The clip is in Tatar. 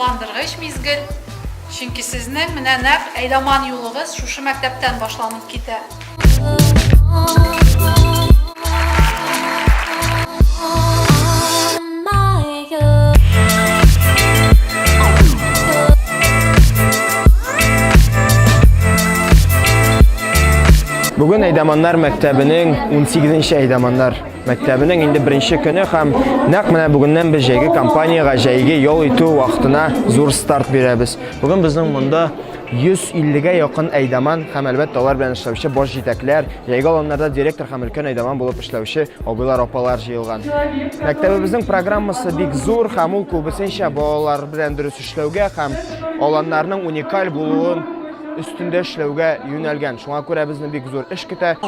горурландыргыч мизгел, чөнки сезнең менә нәкъ әйдаман юлыгыз шушы мәктәптән башланып китә. Бүген әйдаманнар мәктәбенең 18-нче әйдаманнар мәктәбенең инде беренче көне һәм нәкъ менә бүгеннән без җәйге кампаниягә, җәйге ял итү вакытына зур старт бирәбез. Бүген безнең монда 150-гә якын әйдаман һәм, әлбәттә, алар белән эшләүче баш җитәкләр, җәйге аланнарда директор һәм өлкән әйдаман булып эшләүче абыйлар, апалар җыелган. Мәктәбебезнең программасы бик зур һәм ул күбесенчә балалар белән дөрес эшләүгә һәм аланнарның уникаль булуын өстендә эшләүгә юнәлгән. Шуңа күрә безне бик зур эш көтә.